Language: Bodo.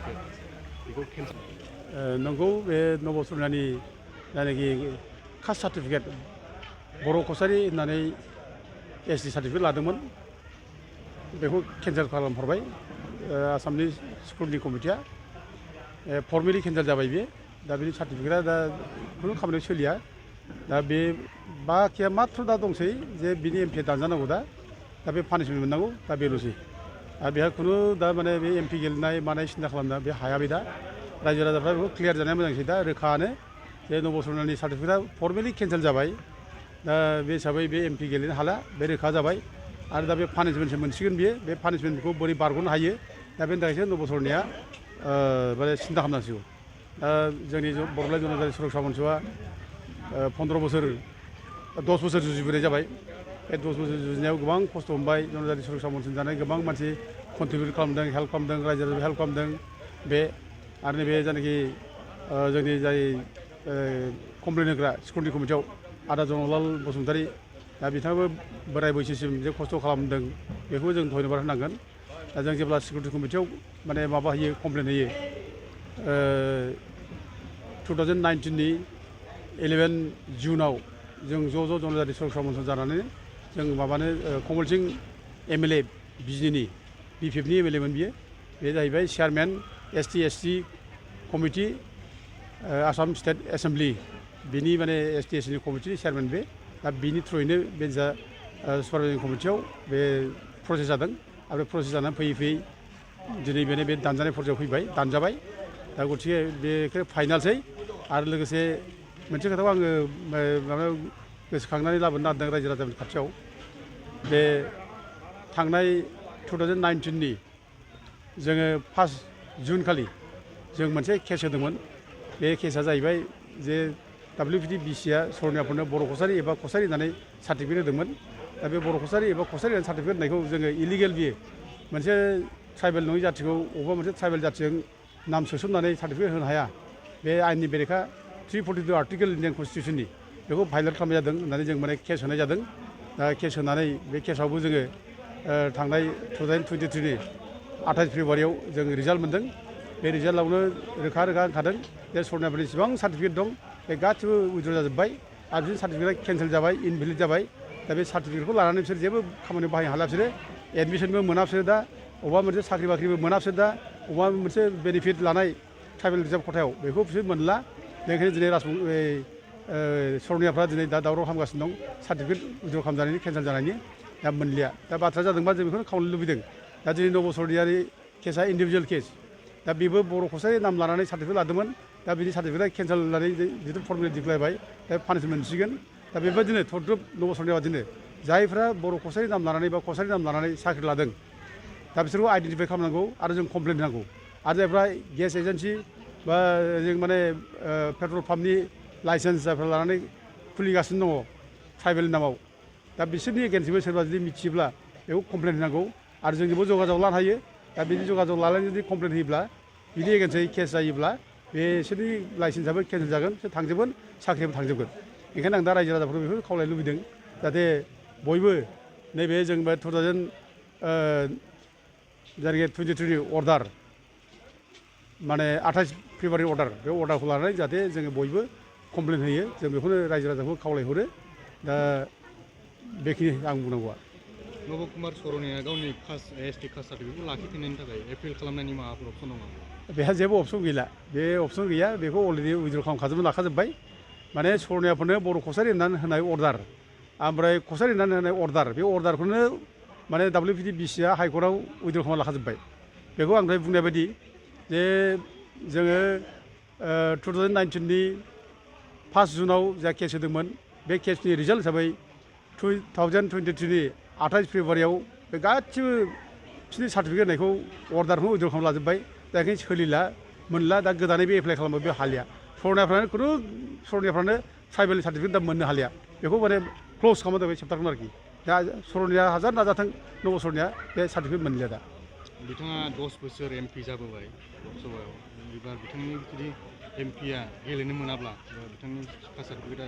सार्टिफिकेट बेखौ केन्सेल नंगौ बे नबसरनानि जायनाखि कास्ट सार्टिफिकेट बर' कसारि होननानै एसटि सार्टिफिकेट लादोंमोन बेखौ केन्सेल खालामहरबाय आसामनि स्कुलनि कमिटिया फर्मेलि केन्सेल जाबाय बे दा बेनि सार्टिफिकेटआ दा खुनु खामानियाव सोलिया दा बे बाखिया माथ्र दा दंसै जे बिनि एमपि दानजानांगौ दा बे पानिशमेन्ट मोननांगौ दा बेल'सै आरो बेहा खुनु दा माने बे एमपि गेलेनाय मानाय सिन्था खालामना बे हाया बे दा रायजो राजाफ्रा बेखौ क्लियार जानाया मोजांसै दा रोखानो जे नबसरनानि सार्टिफिकेटआ फर्मेलि केन्सेल जाबाय दा बे हिसाबै बे एमपि गेलेनो हाला बे रोखा जाबाय आरो दा बे पानिशमेन्टसो मोनसिगोन बियो बे पानिशमेन्टखौ बोरै बारग'नो हायो दा बेनि थाखायसो नबसरनाया माने सिन्था खालामनांसिगौ दा जोंनि बड'लेण्ड जनजाति सुरक्षा मन्चआ 15 बोसोर 10 बोसोर जुजिबोनाय जाबाय बे 10 बोसोर जुजिनायाव गोबां खस्थ' मोनबाय जनजाति सुरक्षा मन्चजों जानाय गोबां मानसि कन्ट्रिबिउट खालामदों हेल्प खालामदों रायजो राजाखौ हेल्प खालामदों बे आरो नैबे जायनाखि जोंनि जाय कमप्लेन होग्रा स्कुलनि कमिटियाव आदा जनरलाल बसुमतारी दा बिथाङाबो बोराय बैसोसिम जे खस्थ' खालामदों बेखौ जों धन्यबाद होनांगोन दा जों जेब्ला सिकिउरिटि कमिटियाव माने माबा होयो कमप्लेन होयो 2019 नि 11 जुनाव जों ज' जनजाति सुरक्षा मन्च जानानै जों माबानो कमल सिंह एमएलए बिजनीनि बि5नि एमएलएमोन बियो बे जाहैबाय chairman ST committee Assam state assembly बिनि माने एसटि एससिनि कमिटिनि चेयारमेन बे दा बिनि थ्रुयैनो बे जा सुपारभाइजिं कमिटियाव बे प्रसेस जादों आरो प्रसेस जानानै फैयै दिनै बेनो बे दानजानाय पर्यायाव फैबाय दानजाबाय दा गथिखे बेखौ फाइनालसै आरो लोगोसे मोनसे खोथाखौ आङो माबायाव गोसोखांनानै लाबोनो नागिरदों रायजो राजाफोरनि खाथियाव बे थांनाय 2019 नि जोङो 1 जुन खालि जों मोनसे केस होदोंमोन बे केसआ जाहैबाय जे WPDBCआ सरनियाफोरनो बर' कसारि एबा कसारि होननानै सार्टिफिकेट होदोंमोन दा बे बर' कसारि एबा कसारि होननानै सार्टिफिकेट होनायखौ जोङो इलिगेल बियो मोनसे ट्राइबेल नङि जाथिखौ अबेबा मोनसे ट्राइबेल जाथिजों नाम सोसननानै सार्टिफिकेट होनो हाया बे आयेननि बेरेखा 342 आर्टिकेल इन्डियान कनस्टिटिउसननि बेखौ भायलेट खालामनाय जादों होननानै जों माने केस होनाय जादों दा केस होनानै बे केसआवबो जोङो थांनाय 2023 नि 28 फेब्रुवारियाव जों रिजाल्ट मोन्दों बे रिजाल्टआवनो रोखा ओंखारदों जे सरनियाफोरनि जेसेबां सार्टिफिकेट दं बे गासिबो उइद्र' जाजोब्बाय आरो बिसोर सार्टिफिकेटआ केन्सेल जाबाय इनभेलिड जाबाय दा बे सार्टिफिकेटखौ लानानै बिसोर जेबो खामानियाव बाहायनो हाला बिसोरो एडमिसनबो मोना बिसोरो दा अबेबा मोनसे साख्रि बाख्रिबो मोना बिसोर दा अबेबा मोनसे बेनिफिट लानाय ट्राइबेल रिजार्भ खथायाव बेखौ बिसोर मोनला बेनिखायनो दिनै सरनियाफ्रा दिनै दा दावराव खालामगासिनो दं सार्टिफिकेट उइद्र' खालामजानायनि केन्सेल जानायनि दा मोनलिया दा बाथ्राया जादोंबा जों बेखौनो खावलायनो लुबैदों दा दिनै नबसरनियारि केसआ इन्डिभिजुवेल केस दा बेबो बर' कसारि नाम लानानै सार्टिफिकेट लादोंमोन दा बिनि सार्टिफिकेटआ केन्सेल होननानै जिथु फर्मेलि दिक्लायबाय दा पानिशमेन्ट मोनसिगोन दा बेबायदिनो थद्रुब नबसरनिया बादिनो जायफ्रा बर' कसारि नाम लानानै बा कसारि नाम लानानै साख्रि लादों दा बिसोरखौ आइडेन्टिफाइ खालामनांगौ आरो जों कमप्लेन होनांगौ आरो जायफ्रा गेस एजेन्सि बा जों माने पेट्रल पाम्पनि लाइसेन्स जायफ्रा लानानै खुलिगासिनो दङ ट्राइबेल नामाव दा बिसोरनि एगेन्स्टबो सोरबा जुदि मिथियोब्ला बेखौ कमप्लेन होनांगौ आरो जोंजोंबो जगाजग लानो हायो दा बिदि जगाजग लानानै जुदि कमप्लेन होयोब्ला बिनि एगेन्स्टै केस जायोब्ला बिसोरनि लाइसेन्सआबो केन्सेल जागोन बिसोर थांजोबगोन साख्रियाबो थांजोबगोन ओंखायनो आं दा रायजो राजाफोरखौ बेखौ खावलायनो लुबैदों जाहाथे बयबो नैबे जों बे 2023 अर्डार माने 28 फेब्रुवारि अर्डार बे अर्डारखौ लानानै जाहाथे जोङो बयबो कमप्लेन होयो जों बेखौनो रायजो राजाखौ खावलायहरो दा बेखिनि आं बुंनांगौआ नब कुमार सरनिया गावनि एसटि कास्ट सार्टिफिकेटखौ लाखिफिननायनि थाखाय एपिल खालामनायनि माबाफोर अपसन दं नामा बेहा जेबो अपसन गैला बे अपसन गैया बेखौ अलरेडि उइद्र' लाखाजोब्बाय माने सरनियाफोरनो बर' कसारि होननानै होनाय अर्डार ओमफ्राय कसारि होननानै होनाय अर्डार बे अर्डारखौनो माने WPDBCआ हाइकर्टआव उइद्र' खालामना लाखाजोब्बाय बेखौ आं दहाय बुंनाय बायदि जे जोङो 2019 नि 1 जुनाव जा केस होदोंमोन बे केसनि रिजाल्ट हिसाबै 2023 नि 28 फेब्रुवारियाव बे गासिबो बिसोरनि सार्टिफिकेट होनायखौ अर्डारखौ उइद्र' खालामना लाजोब्बाय दा ओंखायनो सोलिला मोनला दा गोदानै बे एप्लाइ खालामो बे हालिया सरनियाफ्रानो ट्राइबेल सार्टिफिकेट दा मोननो हालिया बेखौ माने क्ल'ज खालामना दोनबाय चेप्टारखौ आरोखि दा सरनिया हाजार नाजाथों नबसरनिया बे सार्टिफिकेट मोनलिया दा बिथाङा 10 बोसोर एमपि जाबोबाय लकसभायाव एबार बिथांनि जुदि एमपिआ गेलेनो मोनाब्ला बिथांनि कास्ट सार्टिफिकेटआ